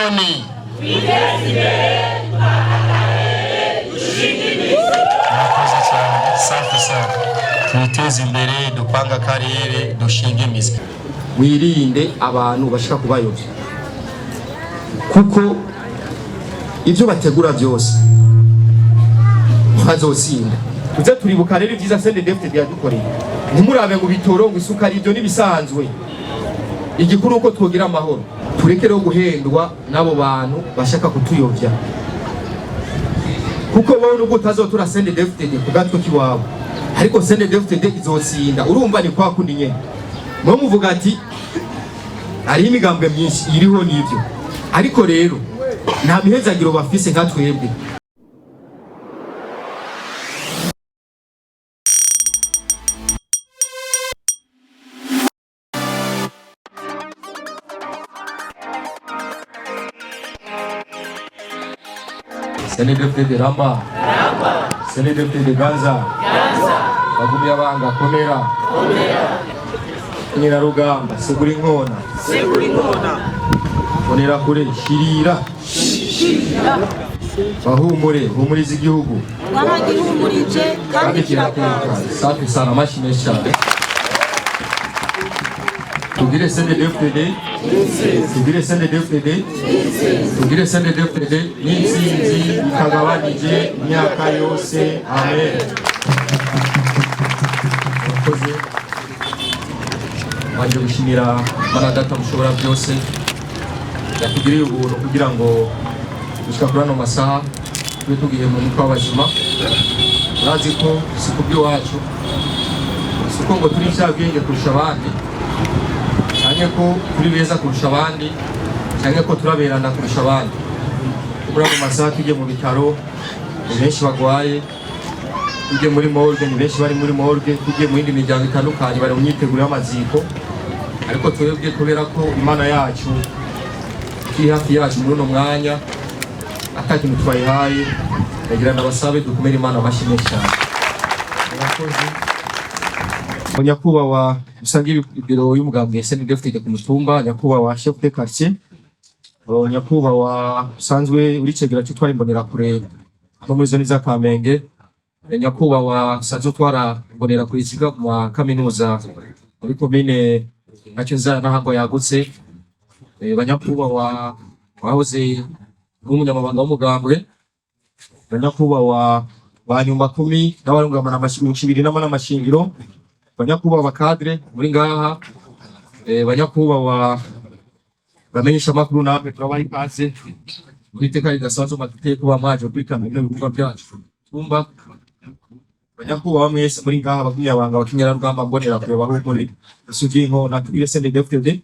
Twinyoni. Murakoze cyane, safi safi. Twiteze imbere, dupanga akarere, dushinge imizi. Wirinde abantu bashaka kubayobya, kuko ibyo bategura byose ntibazotsinda. Tuze turibuka rero ibyiza CNDD-FDD yadukoreye. Ntimurabe ngo bitoro, ngo isukari, ibyo n'ibisanzwe. Igikuru uko twogira amahoro. Tureke rero guhendwa n'abo bantu bashaka kutuyobya, kuko wowe nubwo utazotura CNDD-FDD ku gatwe k'iwawe, ariko CNDD-FDD izotsinda. Urumva ni kwa kundi nyene mwe muvuga ati hariho imigambwe myinshi iriho, n'ivyo, ariko rero nta mihezagiro bafise nka twebwe. CNDD-FDD ramba, CNDD-FDD ganza, bagumya banga komera, nyirarugamba segura inkona, bonera kure shirira, bahumure, humuriza igihugu. Waragihumurije kandi kandi kiratekanye. Safi sana, amashyi menshi cyane. Tugire CNDD-FDD, tugire CNDD-FDD, tugire CNDD-FDD n'intsinzi ikagabanije imyaka yose, amen. Murakoze. Baje gushimira Mana Data mushobora byose yatugiriye ubuntu kugira ngo gushika kuri ano masaha tube tugiye mu mwuka w'abazima. Urazi ko si kubw'iwacu, si uko ngo turi incabwenge kurusha abandi, canke ko turi beza kurusha abandi, canke ko turaberana kurusha abandi. Muri ano masaha tujye mu bitaro ni benshi bagwaye, tujye muri morgue ni benshi bari muri morgue, tujye mu yindi miryango itandukanye bari mu myiteguro y'amaziko. Ariko twebwe, kubera ko Imana yacu iri hafi yacu muri uno mwanya, ata kintu twayihaye, ndagira ndabasabe dukomere Imana amashyi menshi cyane. Murakoze. Nyakubahwa usange ibiro y'umugambwe SNDD-FDD ku mutumba, nyakubahwa chef de quartier, nyakubahwa usanzwe uri cegera cy'utwara imbonerakure no muri zone za Kamenge, nyakubahwa usanzwe utwara imbonerakure ziga mu ma kaminuza muri komine nacyo nzara n'ahango yagutse, banyakubahwa wahoze n'umunyamabanga w'umugambwe, banyakubahwa ba nyumba kumi n'abarungamana amashingiro n'amashingiro, banyakubahwa cadre muri ngaha, banyakubahwa bamenyesha amakuru, namwe turabaha ikaze muri iteka ridasanzwe maduteye kuba mwaje gukurikirana bino bikorwa byacu. Tumba banyakubahwa mwese muri ngaha, bagumyabanga, abakenyerarugamba, mbonera kure, bahumure, sugi inkona, tugire CNDD-FDD.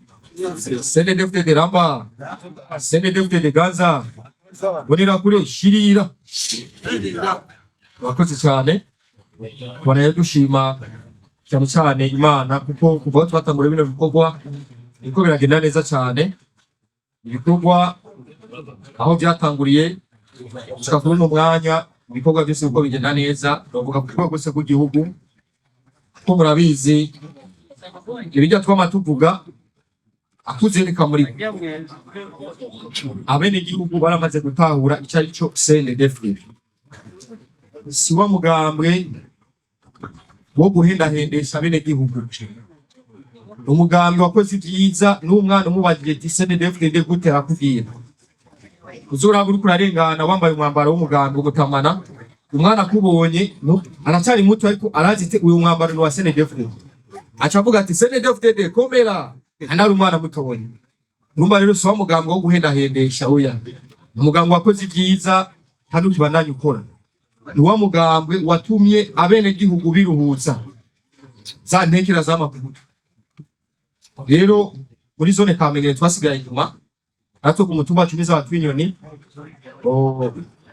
CNDD-FDD ramba, CNDD-FDD ganza, mbonera kure shirira. Murakoze cyane. Tubona dushima cyane cyane Imana, kuko kuva aho twatangura bino bikorwa niko biragenda neza cyane. Ibikorwa aho byatanguriye gushika kuri uno mwanya, ibikorwa byose uko bigenda neza, bavuga ku rwego rwose rw'igihugu, kuko murabizi ibijya twama tuvuga akuze bikamuri. Abenegihugu baramaze gutahura icyo ari cyo CNDD-FDD. Si wa mugambwe wo guhendahendesha abenegihugu, umugambwe wakoze ibyiza. N'umwana umubajije ati CNDD-FDD gute, arakubwira. Uzuraba uriko urarengana wambaye umwambaro w'umugambwe umutamana, umwana akubonye aracyari muto, ariko arazi ati uyu mwambaro ni wa CNDD-FDD, aca avuga ati CNDD-FDD komera, anari umwana mutoya. Urumva rero si wa mugambwe wo guhendahendesha, oya, umugambwe wakoze ibyiza kandi ukibandanya ukora. Ni wa mugambwe watumye abenegihugu biruhutsa za ntekera z'amavuta. Rero muri zone Kamenge twasigaye inyuma natwe ku mutumba wacu neza Twinyoni,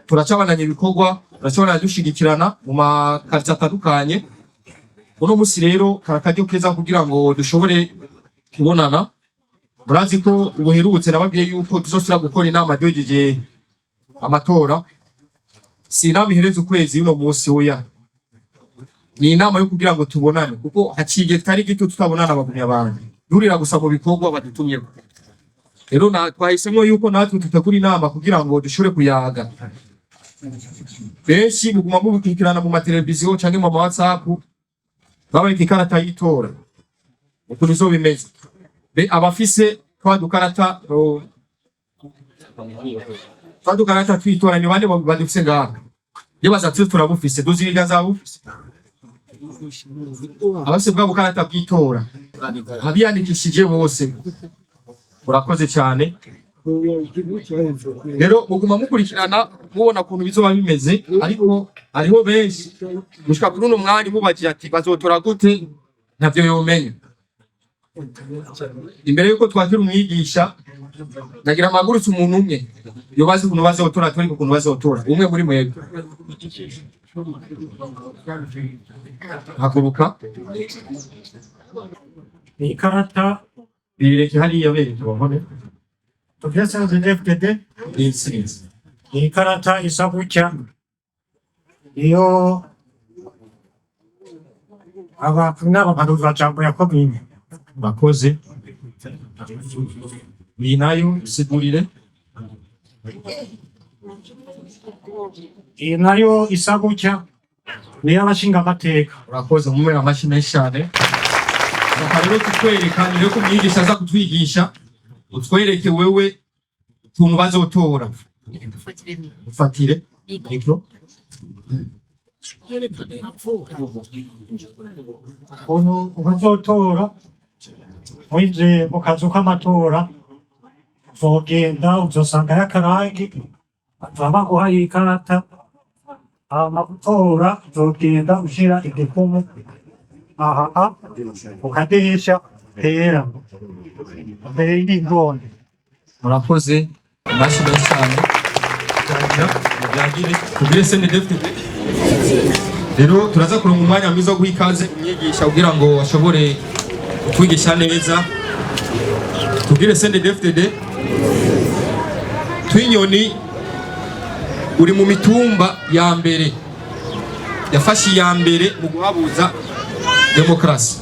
turacabandanya ibikorwa, turacabandanya dushigikirana mu makartie atandukanye. Uno musi rero kari akaryo keza kugira ngo dushobore kubonana. Murazi ko ubuherutse nababwiye yuko tuzosubira gukora inama duhejeje amatora. Si inama ihereza ukwezi y'uno munsi, oya, ni inama yo kugira ngo tubonane, kuko haciye igihe kitari gito tutabonana. Bagumya abantu durira gusa mu bikorwa badutumyeko. Rero twahisemo yuko natwe tutegura inama kugira ngo dushobore kuyaga. Benshi muguma mubikurikirana mu mateleviziyo canke mu ma WhatsApp, babareka ikarata y'itora ukuntu izoba imeze. Abafise twa dukarata twa dukarata twitora ni bande badufise ngaha? Ndibaza twe turabufise. Duzi ibiganza bufise abafise bwa bukarata bw'itora, abiyandikishije bose, urakoze cyane. Rero muguma mukurikirana, mubona ukuntu bizoba bimeze, ariko hariho benshi gushika kuri uno mwanya mubagira ati bazotora gute, ntavyo yomenya. Imbere yuko twakira umwigisha, nagira amagurutse umuntu umwe yobazi ukuntu bazotora, twereke ukuntu bazotora. Umwe muri mwebwe haguruka. Ni ikarata. Bireke hariya bereke babone. Tubwire CNDD-FDD. Intsinzi. Ni ikarata isa gutya, iyo aba n'abahanuzajambo ya komine. Bakoze iyi nayo sigurire. Iyi nayo isa gutya ni iy'abashingamateka. Urakoze, mumera amashyi menshi cyane. Reka rero tutwereka mbere yuko umwigisha aza kutwigisha, utwereke wewe ukuntu bazotora. Ufatire mikro. Ukuntu bazotora: winjiye mu kazu k'amatora, uzogenda uzosangayo akarangi, bazoba baguhaye ikarata. Hama gutora, uzogenda ushira igikumwe aha ku kadirisha kera mbere y'ingoni. Murakoze, amashyi menshi cyane. Tubwire CNDD-FDD. Rero turaza kuronka umwanya mwiza wo guha ikaze umwigisha kugira ngo ashobore kutwigisha neza. Tubwire CNDD-FDD. Twinyoni uri mu mitumba ya mbere yafashe iya mbere mu guhabuza demokarasi.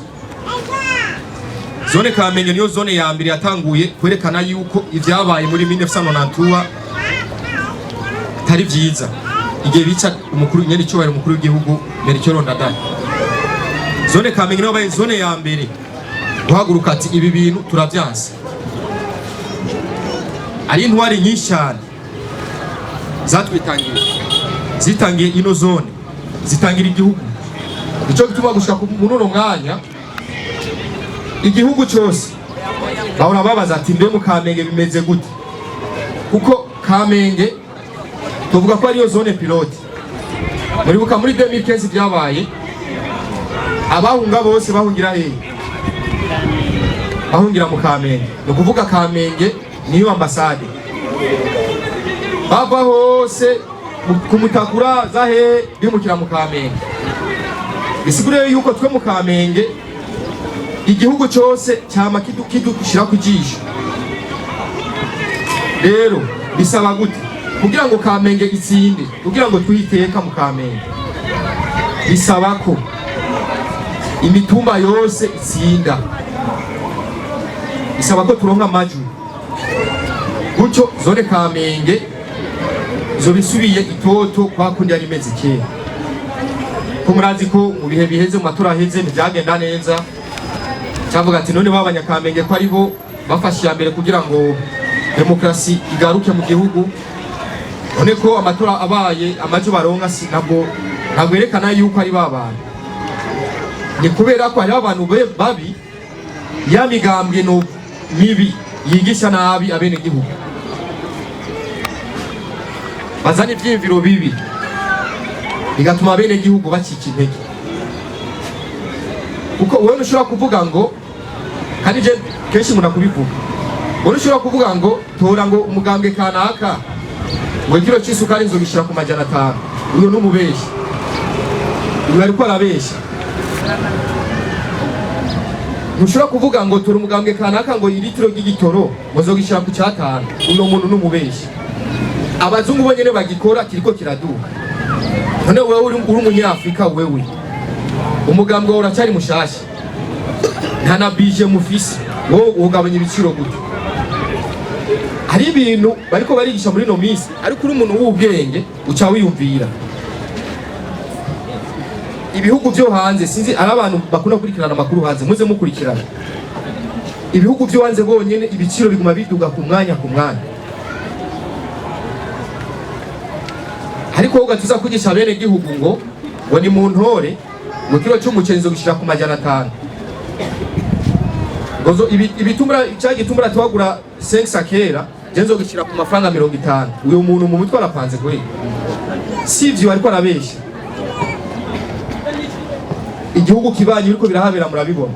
Zone Kamenge niyo zone ya mbere yatanguye kwerekana yuko ivyabaye muri 1993 atari vyiza, igihe bica umukuru nyene icyubahiro umukuru w'igihugu Melchior Ndadaye. Zone Kamenge niyo yabaye zone ya mbere guhaguruka ati ibi bintu turavyanse. Ari intwari nyinshi cyane zatwitangiye, zitangiye ino zone, zitangira igihugu. Nico gituma gushika muri uno mwanya igihugu cyose bahora babaza ati mbe mu Kamenge bimeze gute? Kuko Kamenge tuvuga ko ariyo zone pilote. Muribuka muri 2015 byabaye, abahunga bose bahungira hehe? Bahungira mu Kamenge. Ni ukuvuga Kamenge niyo ambasade, bava hose kumutakura zahe bimukira mu Kamenge. Bisigure yuko twe mu Kamenge igihugu cyose cyama kidushira ku jisho. Rero bisaba gute kugira ngo Kamenge itsinde, kugira ngo twiteka mu Kamenge? Bisaba ko imitumba yose itsinda, bisaba ko turonka amajwi, gutyo zone Kamenge izoba isubiye itoto kwa kundi yari imeze kera. Ko murazi ko mu bihe biheze, mu matora aheze, ntibyagenda neza. Cyavuga ati none b'abanyakamenge ko aribo bafashe iya mbere kugira ngo demokarasi igaruke mu gihugu, none ko amatora abaye amajwi baronka si ntabwo yerekana yuko ari ba bantu? Ni kubera ko hariho abantu babi, ya migambwe no mibi yigisha nabi abenegihugu, bazana ivyiyumviro bibi bigatuma abenegihugu bacika intege. Kuko wewe ntushobora kuvuga ngo, kandi je kenshi nkunda kubivuga, wewe ntushobora kuvuga ngo tora ngo umugambwe kanaka ngo ikiro c'isukari nzogishira ku 500. Uyo n'umubeshi, uyu ariko arabesha. Ntushobora kuvuga ngo tora umugambwe kanaka ngo iritiro ry'igitoro ngo nzogishira ku 5. Uyo muntu n'umubeshi. Abazungu bonyene bagikora kiriko kiraduka. None wewe uri umunyafrika, wewe umugambwe wawe uracyari mushasha, nta na bije mufise, wowe ugabanya ibiciro gute? Hari ibintu bariko barigisha muri ino minsi, ariko uri umuntu w'ubwenge uca wiyumvira ibihugu vyo hanze. Sinzi ari abantu bakunda gukurikirana amakuru hanze, muze mukurikirana ibihugu vyo hanze bonyene, ibiciro biguma biduga ku mwanya ku mwanya. Ariko wowe ugatuza kwigisha bene gihugu ngo ni mu ntore, ngo kiro c'umuceri nzogishira ku 500, ngo ibitumbura cya gitumbura twagura 5 kera, je nzogishira ku mafaranga 50. Uyo muntu mu mutwe arapanze kuri sivyo, ariko arabesha. Igihugu kibanyi biriko birahabera murabibona,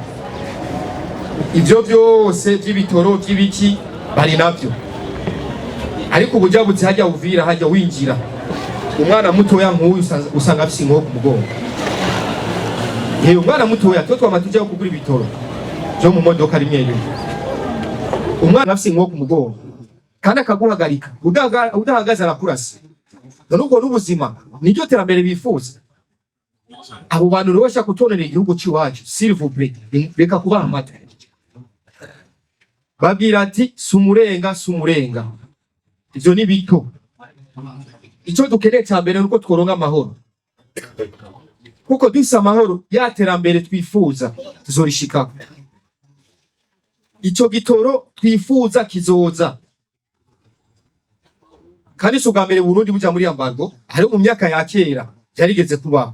ivyo vyose vy'ibitoro vy'ibiki bari navyo. Ariko ubujabutse hajya Uvira, hajya winjira, umwana mutoya nk'uyu usanga afise inkoho ku mugongo. Yewe, umwana mutoya, twe twama tujayo kugura ibitoro vyo mu modoka rimwe rimwe, umwana afise inkoho ku mugongo kandi akaguhagarika, udahagaze arakurasa. None ubwo n'ubuzima, niryo terambere bifuza abo bantu rero bashaka kutonera igihugu c'iwacu? S'il vous plaît, reka kubaha amata. Babwira ati sumurenga sumurenga, ivyo ni bito. Icyo dukeneye cya mbere nuko tworonka amahoro, kuko dufise amahoro, ya terambere twifuza tuzorishikako, ico gitoro twifuza kizoza. Kandi si ubwa mbere Burundi buja muri embargo. Hariho mu myaka ya kera vyarigeze kubaho,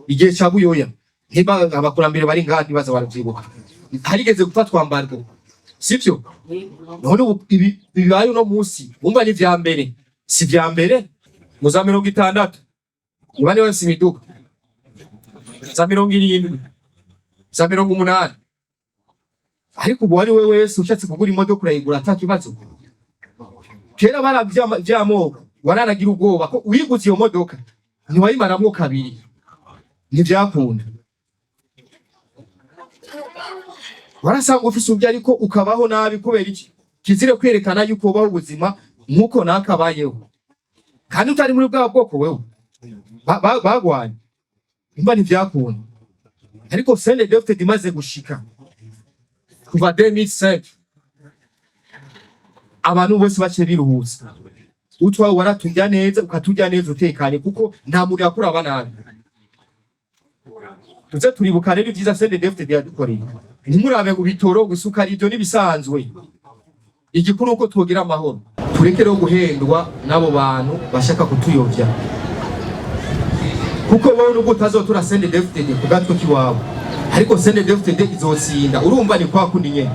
igihe ca Buyoya. Ntiba abakurambere bari ngaha ntibaza baravyibuka, harigeze gufatwa embargo, sivyo? None ubu ibi bibaye uno munsi, wumva ni vya mbere? Si vya mbere. Mu za 60 niba niba bafise imiduga, za 70, za 80. Ariko ubu ari we wese ushatse kugura imodoka urayigura ata kibazo. Kera bara vy'amoko, wararagira ubwoba ko uyiguze iyo modoka ntiwayimaramwo kabiri, ntivyakunda. Warasanga ufise ubyo ariko ukabaho nabi. Kubera iki? Kizire kwerekana yuko ubaho ubuzima nk'uko nakabayeho, kandi utari muri bwa bwoko wewe bagwanye. Imba ntivyakunda. Ariko CNDD-FDD imaze gushika kuva 2005, abantu bose baciye biruhutsa. Utwawe waraturya neza, ukaturya neza utekanye, kuko nta muntu yakuraba nabi. Tuze turibuka rero ibyiza CNDD-FDD yadukoreye. Ntimurabe ngo bitoro gusuka, ibyo n'ibisanzwe. Igikuru uko twogira amahoro. Tureke rero guhendwa n'abo bantu bashaka kutuyovya, kuko wowe nubwo utazotura CNDD-FDD ku gatwe k'iwawe, ariko CNDD-FDD izotsinda. Urumva ni kwa kundi nyene,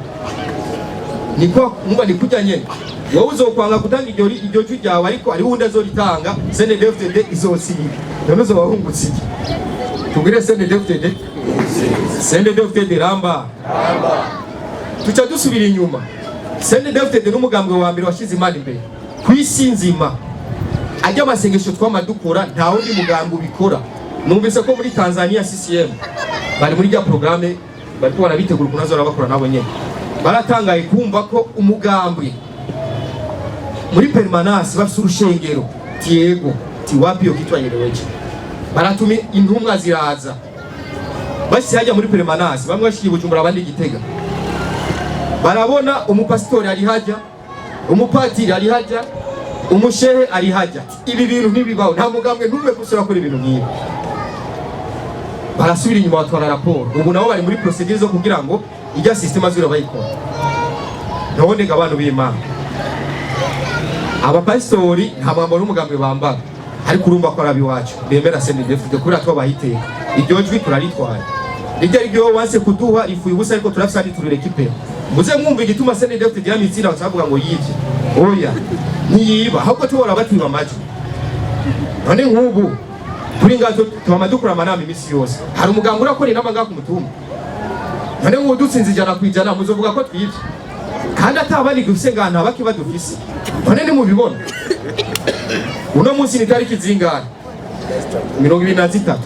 ni kwa umva ni kurya nyene. Wowe uzokwanga gutanga iryo jwi ryawe, ariko hariho uwundi azoritanga, CNDD-FDD izotsinda. None uzoba wungutse iki? Tugire CNDD-FDD, CNDD-FDD ramba. Tuca dusubira inyuma. CNDD-FDD n'umugambwe wa mbere washize Imana imbere ku isi nzima. Ajya amasengesho twama dukora, nta wundi mugambwe ubikora. Numvise ko muri Tanzania CCM bari muri rya programme, bariko barabitegura ukuntu bazora bakora nabo nyene. Baratangaye kumva ko umugambwe muri permanence bafise urushengero. Tiego ti wapi yo kitwa yereweje, baratuma intumwa ziraza, bashyize hajya muri permanence, bamwe bashiye i Bujumbura, abandi i Gitega. Barabona umupasitori ari hajya, umupatiri ari hajya, umushehe ari hajya. Ibi bintu ntibibaho, nta mugambwe n'umwe gusa urakora ibintu nk'ibi. Barasubira inyuma batwara raporo. Ubu nabo bari muri procédure zo kugira ngo ijya système azura bayikora. None ga abantu b'Imana, abapasitori nta mwambaro w'umugambwe bambara, ariko urumva ko ari abiwacu bemera CNDD-FDD, kubera twabaha iteka. Iryo jwi turaritwaye, rijya ryo wanse kuduha rifuye ubusa, ariko turafise andi turirekipera. Muze mwumva igituma CNDD-FDD yamitsinda, bakavuga ngo yivye. Oya, ntiyiba, ahubwo tubora batwiba amajwi. None nk'ubu turi ngaho, twama dukora amanama iminsi yose, hari umuganga urakora inama ngaho ku mutumba? None nk'ubu dutsinze 100%, muzovuga ko twivye kandi atabandi dufise ngaha, nta bake badufise? None nimubibona, uno munsi ni tariki zingahe? 23.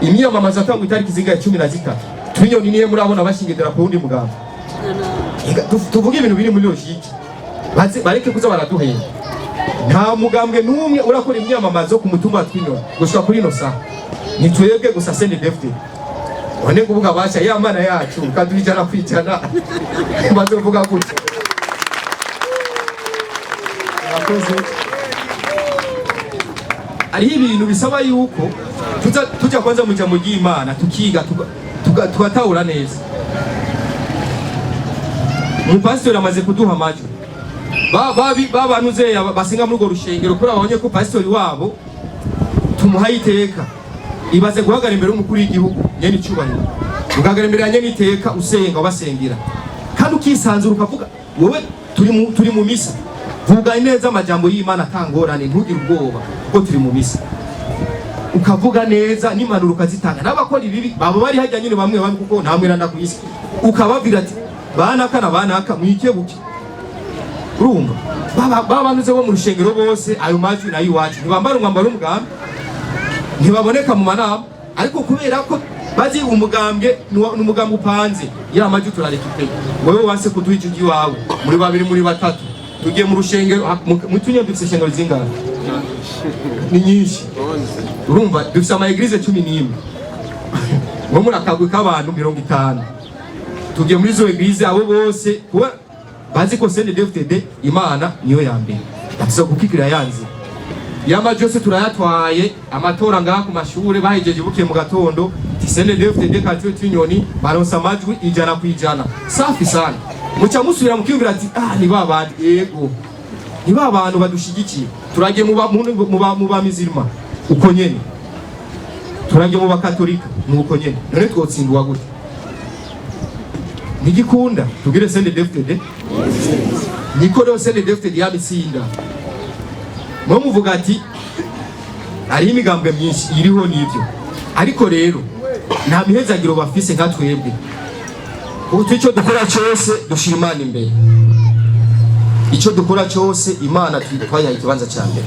Imyiyamamazo atangwa itariki zingahe? 13. Twinyoni niye murabona bashinga idarapo wundi muganga? Tuvuge ibintu biri muri logique. Baze bareke kuza baraduhenda. Nta mugambwe n'umwe urakora imyamamazo ku mutumba wa Twinyoni gushika kuri ino saha, ni twebwe gusa CNDD-FDD. None kuvuga basha ya mana yacu kaduha 100%, bazovuga gutya. Murakoze. Hariho ibintu bisaba yuko tuza tujya kwanza mu jambo ry'Imana, tukiga, tugatahura neza. Umupasitori amaze kuduha amajwi, ba basenga muri urwo rushengero, kuri babonye ko pasitori wabo tumuhaye iteka. Ibaze guhagarara imbere y'umukuru w'igihugu nyene icubahiro, ugahagarara imbere ya nyene iteka, usenga, ubasengera, kandi ukisanzura, ukavuga wowe turi mu misa, vuga neza amajambo y'Imana atangorane, ntugire ubwoba kuko turi mu misa, ukavuga neza n'impanuro ukazitanga. N'abakora ibibi baba bari hajya nyine bamwe bamwe, kuko nta mweranda ku isi, ukababwira ati: "Banaka na banaka, mwikebuke." Urumva babanuze bo mu rushengero bose, ayo majwi nayo iwacu ntibambara umwambaro w'umugambi, ntibaboneka mu manama, ariko kubera ko bazi umugambwe ni umugambwe upanze, ya majwi turareka ipe. Wewe wanse kuduha ijwi iwawe, muri babiri, muri batatu, tugiye mu rushengero. Mu Tunye dufise ishengero zingana? Ni nyinshi. Urumva dufise ama églises 11, nko muri akagwi k'abantu 50, tugiye muri izo églises, abo bose kuba bazi ko CNDD-FDD Imana niyo ya mbere, batuza gukikira yanze yama yose turayatwaye. Amatora ngaha ku mashure bahejeje, bukiye mu gatondo, CNDD-FDD quartier Tunyoni baronsa amajwi 100%. Safi sana. Muca musubira mukiyumvira ati: "Ah, ni ba bandi, yego, ni ba bantu badushigikiye." Turagiye mu ba mizirima uko nyene, turagiye mu bakatolika nuko nyene. None twotsindwa gute? Ntigikunda. Tugire CNDD-FDD, niko rero CNDD-FDD yamitsinda. Mwe muvuga ati hariho imigambwe myinshi iriho, n'ibyo, ariko rero nta mihezagiro bafise nka twebwe, kuko icyo dukora cyose dushira Imana imbere. Icyo dukora cyose Imana twayihaye ikibanza cya mbere.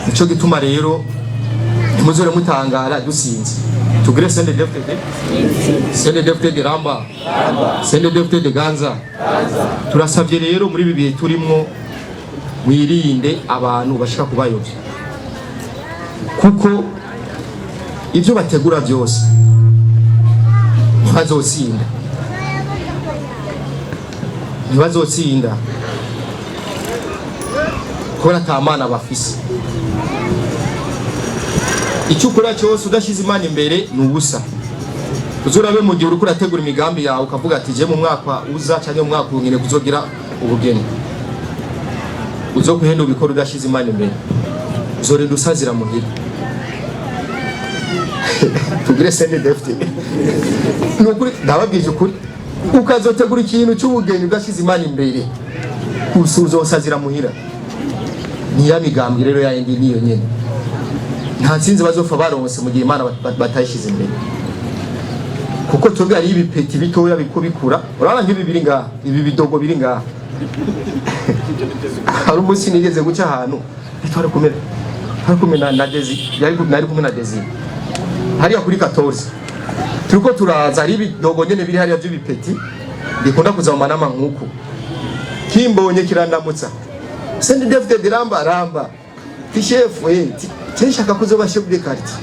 Nicyo gituma rero ntimuzore mutangara dusinze. Tugire CNDD-FDD. CNDD-FDD ramba! CNDD-FDD ganza! Turasabye rero, muri ibi bihe turimwo, wirinde abantu bashaka kubayobya, kuko ibyo bategura byose ntibazotsinda, ntibazotsinda, kubera ata Mana bafise. Icyo ukora cyose udashyize Imana imbere ni ubusa. Uzurabe mu gihe uriko urategura imigambi yawe, ukavuga ati: "Je mu mwaka uza cyangwa mu mwaka nkeneye kuzogira ubugeni," uzokuhenda ubikora udashyize Imana imbere, uzorinda usazira muhira. Tugire CNDD-FDD. Ni ukuri, ndababwije ukuri, ukazotegura ikintu cy'ubugeni udashyize Imana imbere, gusa uzosazira muhira. Niya migambwe rero yayindi niyo nyene, nta ntsinzi bazopfa baronse mu gihe Imana batayishyize imbere, kuko twebwe hariho ibipeti bitoya biriko bikura. Urabona nk'ibi biri ngaha, ibi bidogo biri ngaha. Hari umunsi nigeze guca ahantu, twari kumwe na Desi, nari kumwe na Desi hariya kuri 14, turiko turaza, hari ibidogo nyene biri hariya by'ibipeti bikunda kuza mu manama nk'uku. Kimbonye kirandamutsa: "CNDD-FDD ramba!" "Ramba." "Ti chef, eh, ti nshaka kuzoba chef de quartier."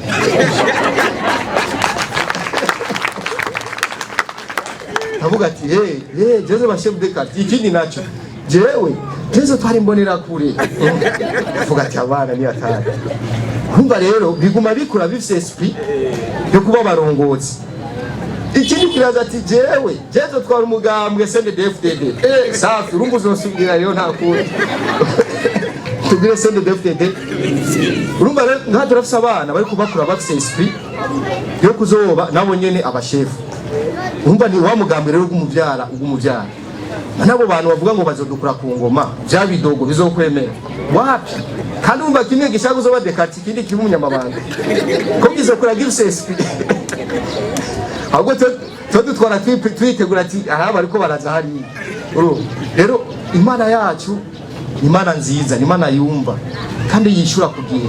Avuga ati: "Hey, hey, jewe ba chef de quartier, ikindi naco jewe jewe twari mbonera kure." Avuga ati: "Abana ni atari." Kumva rero biguma bikura bifise esprit yo kuba abarongozi. Ikindi kiraza ati: "Jewe jewe twara umugambwe CNDD-FDD." Eh, safi. Urumva uzosubira rero, nta kundi. Tugire CNDD-FDD. Urumva rero nka turafise abana bari kubakura bafise esprit yo kuzoba nabo nyene abashefu. Urumva ni wa mugambwe rero ugumuvyara, ugumuvyara nabo bantu bavuga ngo bazodukura ku ngoma, vya bidogo bizokwemera wapi? Kandi urumva kimwe gishaka kuzoba de quartier, ikindi kiba umunyamabanga, ko bizokura gifise esprit. Ahubwo twe dutwara twitegura ati: "Aha bariko baraza hariya." Urumva rero Imana yacu ni Imana nziza, ni Imana yumva kandi yishura ku gihe.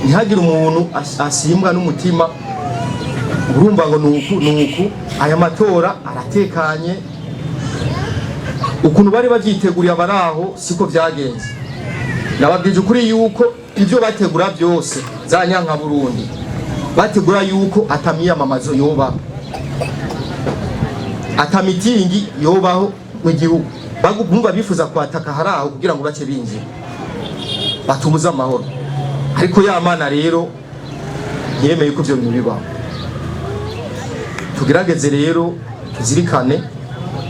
Ntihagire umuntu asimbwa n'umutima. Urumva ngo nuku nuku, aya matora aratekanye ukuntu bari babyiteguriye abaraho siko vyagenze. Nababwije ukuri yuko ibyo bategura byose, za nyanka Burundi bategura yuko atamiyamamazo yobaho, atamitingi yobaho mu gihugu. Bumva bifuza kwataka hari aho kugira ngo bace binjira batumuze amahoro. Ariko ya Mana rero yemeye ko ivyo bintu bibaho. Tugerageze rero tuzirikane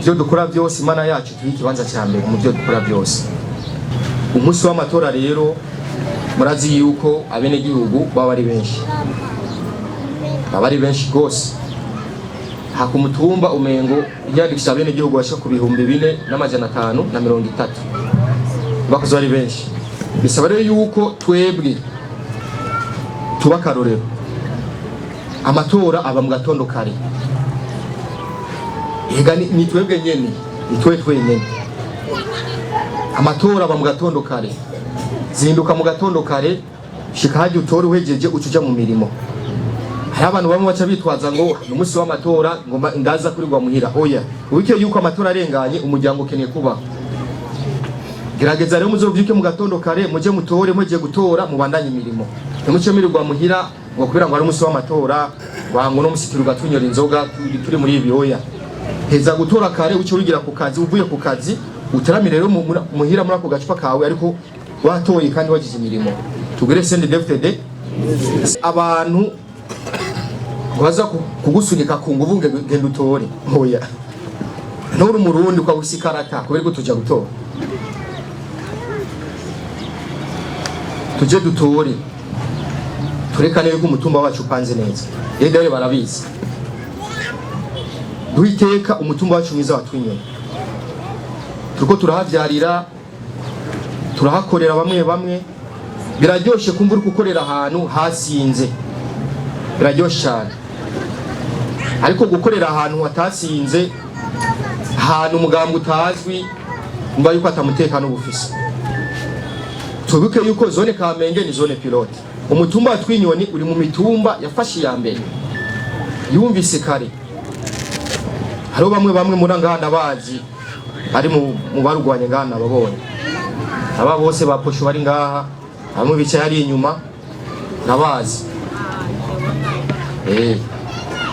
ibyo dukora byose, Imana yacu tuyihe ikibanza cya mbere mu byo dukora byose. Umunsi w'amatora rero murazi yuko abenegihugu baba ari benshi, baba ari benshi rwose. Ha ku mutumba umengo yandikisha abenegihugu bashika ku 4530, bakoze ari benshi. Bisaba rero yuko twebwe tuba akarorero. Amatora aba mu gatondo kare. Ega ni twebwe nyene, ni twe twenyene. Amatora aba mu gatondo kare. Zinduka mu gatondo kare, shika hajya utore, uhejeje uca uja mu mirimo. Hari abantu bamwe baca bitwaza ngo ni umunsi w'amatora, ngo ndaza kurirwa muhira. Oya, wibuke yuko amatora arenganye umuryango ukeneye kubaho. Gerageza rero muzovyuke mu gatondo kare, muje mutore, muje gutora mubandanye imirimo. Ntimuce murirwa muhira ngo kubera ngo ari umunsi w'amatora, wango no musi turuga tunyora inzoga turi muri ibi. Oya, heza gutora kare, uce wigira ku kazi, uvuye ku kazi utaramire rero muhira muri ako gacupa kawe, ariko watoye kandi wagize imirimo. Tugire CNDD-FDD abantu baza kugusunika ku nguvu ngo genda utore. Oya, nturi umurundi ukaba ikarata kubera ko tuja gutora, tuje dutore, turekane yuko umutumba wacu upanze neza. Rero barabizi, duhiteka umutumba wacu mwiza wa Twinyoni, turiko turahavyarira, turahakorera bamwe bamwe. Biraryoshe kumva uri gukorera ahantu hasinze, biraryoshe cyane. Ariko gukorera ahantu hatasinze, ahantu umugambwe utazwi, mba yuko atamutekano uba ufise. Tubibuke yuko zone Kamenge ni zone pilote. Umutumba wa Twinyoni uri mu mitumba yafashe iya mbere, yumvise kare. Hariho bamwe bamwe muri ngaha ndabazi bari mu barugwanye ngaha, nababonye aba bose ba posho bari ngaha, bamwe bicaye hari inyuma ndabazi.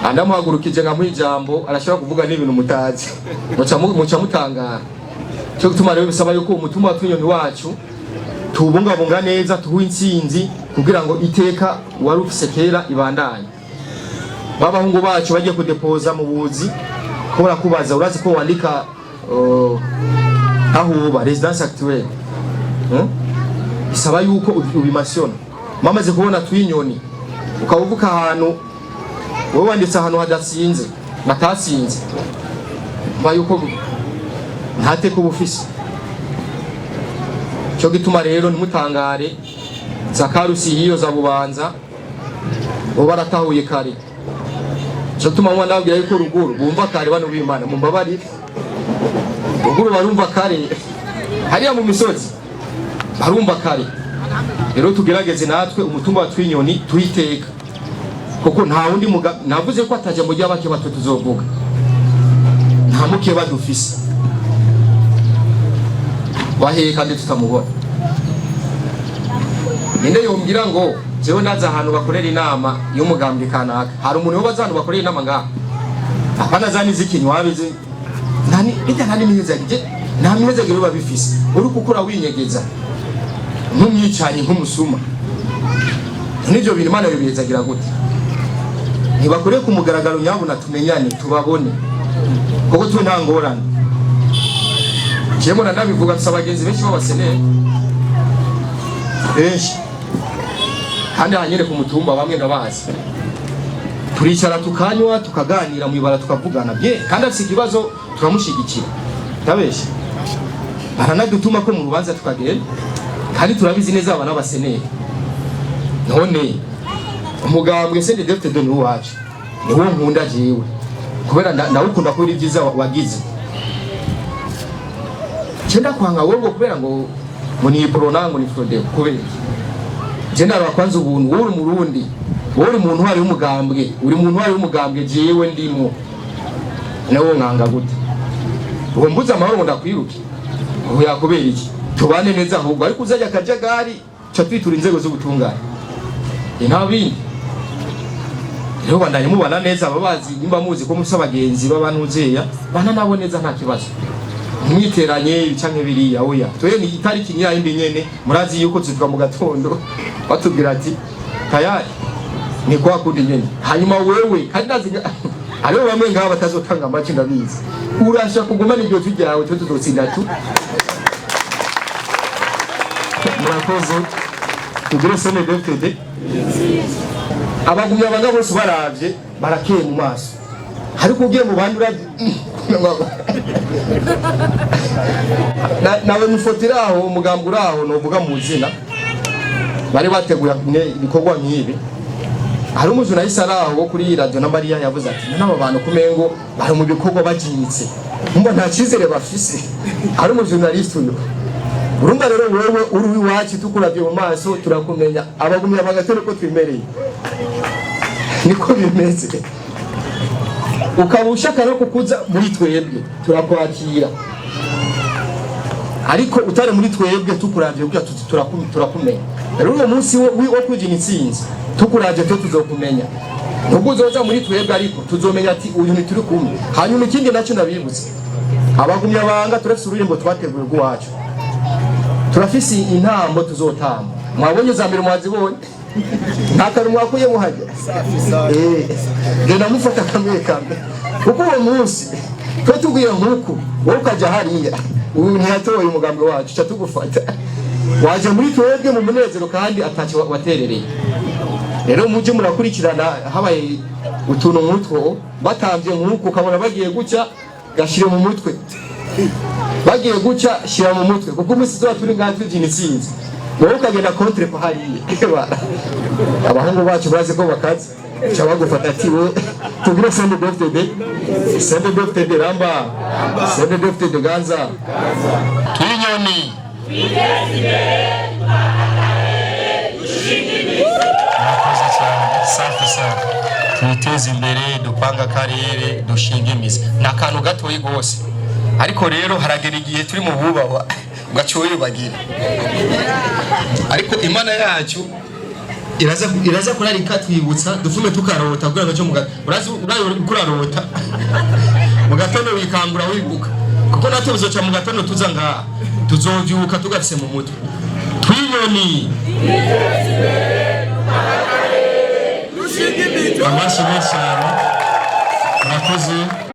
Andamuhagurukije nkamuha ijambo, arashobora kuvuga n'ibintu mutazi, muca mutangara. Cyo gutuma rero bisaba yuko umutumba wa Twinyoni wacu tuwubungabunga neza, tuwuhe intsinzi kugira ngo iteka wari ufise kera ibandanye. Babahungu bacu bagiye kudepoza mu buzi ko barakubaza, urazi ko wandika aho uba, résidence actuelle, Bisaba yuko ubimentiona. Mamaze kubona Twinyoni, ukaba uvuka ahantu wowe wanditse ahantu hadasinze batasinze, mba yuko ntateka uba ufise. Cyo gituma rero ntimutangare za Karusi hiyo za Bubanza bo baratahuye kare. Cyo gituma mwa ndabwira yuko ruguru bumva kare. Bano b'Imana mumbabarire, ruguru barumva kare, hariya mu misozi barumva kare. Rero tugerageze natwe umutumba wa Twinyoni tuyiteka, kuko nta wundi navuze ko ataja mu ry'abake bato tuzovuga, nta mukeba dufise wahehe kandi tutamubona. Ninde yombwira ngo jewe ndaza ahantu bakorera inama y'umugambwe kanaka? Hari umuntu yobaza ahantu bakorera inama ngaha? Apana za nizikinywa bizi nani bijya, nta n'imihezagire, nta mihezagire biba bifise. Uri gukora winyegeza nk'umwicanyi, nk'umusuma, n'ivyo bintu Imana yobihezagira gute? Ntibakore ku mugaragaro nyabuna, tumenyane, tubabone, kuko twe nta ngorane. Jewe mbona ndabivuga, mfise abagenzi benshi b'abaseneri benshi, kandi hanyere ku mutumba bamwe ndabazi, turicara tukanywa, tukaganira mwibara, tukavugana bye, kandi afise ikibazo turamushigikira. Ndabeshe? Baranadutuma ko mu rubanza tukagenda, kandi turabizi neza aba n'abaseneri. None umugambwe CNDD-FDD ni uwacu, niwo nkunda jewe, kubera ndawukunda kubera ibyiza wagize. Cenda kwanga wowe ngo kubera ngo ni Uprona, ngo ni Frodebu, kubera iki? Je ndaraba kwanza ubuntu. Wowe uri umurundi, wowe uri mu ntwari y'umugambwe, uri mu ntwari y'umugambwe jewe ndimo, nawe nkanga gute? Uwo mbuze amahoro ngo ndakwiruke ubu yakubera iki? Tubane neza ahubwo. Ariko uzajya akajagari ca twitura inzego z'ubutungane, nta bindi. Rero bandanye mubana neza, ababazi nimba muzi ko mufise abagenzi b'abantuzeya, bana nabo neza, nta kibazo. Ntimwiteranye canke biriya, oya. Twe ni itariki nyayindi nyene, murazi yuko tuvuga mu gatondo batubwira ati tayari, ni kwa kundi nyene. Hanyuma wewe kandi ndazi hariho bamwe ngaha batazotanga amajwi, ndabizi. Urasha kugumana iryo jwi ryawe, twe tuzotsinda tu. Murakoze. Tugire CNDD-FDD. Abagumya banga bose baravye barakeye mu maso, ariko ugiye mu bandi uravye nawe mufoto iri aho, umugambi uri aho, novuga mu zina bari bateguye ibikorwa nk'ibi. Hari umujournaliste ari aho wo kuri radio na Mariya yavuze ati: "N'aba bantu kumengo bari mu bikorwa bajinyitse, umva nta cyizere bafise." Hari umujournaliste uyu. Urumva rero, wewe uri iwacu, tukuravye mu maso turakumenya. Abagumya bagatore ko twimereye, niko bimeze. Ukaba ushaka no kukuza muri twebwe, turakwakira, ariko utari muri twebwe, tukuravye kugira tuti turakumenya. Rero uwo munsi wo kwigina intsinzi, tukuravye twe tuzokumenya, nubwo uzoza muri twebwe, ariko tuzomenya ati uyu ntituri kumwe. Hanyuma ikindi nacyo ndabibutse, abagumya banga, turafise ururirimbo twateguye rw'iwacu, turafise intambo tuzotamba. Mwabonye za mbere, mwazibonye, nta kantu mwakuye muhajya. Genda mufata kamwe kamwe, kuko uwo munsi twe tugiye nk'uku, wowe ukaja hariya, ubu ntiyatoye umugambi wacu, ca tugufata waje muri twebwe mu munezero kandi atacyo waterereye. Rero mujye murakurikirana, habaye utuntu nk'utwo, batambye nk'uku, ukabona bagiye guca, gashire mu mutwe, bagiye guca, shira mu mutwe, kuko umunsi tuba turi ngaha tubyina intsinzi, wowe ukagenda contre ko hariya. Abahungu bacu bazi ko bakaze, ca bagufata ati we. Tugire CNDD-FDD, CNDD-FDD ramba, CNDD-FDD ganza. Twinyoni. Murakoze cyane. Safi safi. Twiteze imbere, dupanga akarere, dushinga imizi. Ni akantu gatoyi rwose, ariko rero haragera igihe turi mu bubahwa ugaca wibagira, ariko Imana yacu iraza kurarika twibutsa, dufume tukarota kugira ngo cyo urazi kurarota mu gatondo wikangura wibuka, kuko natwe bizoca mu gatondo tuza ngaha, tuzovyuka tugafise mu mutwe. Twinyoni, amashyi menshi cyane. Murakoze.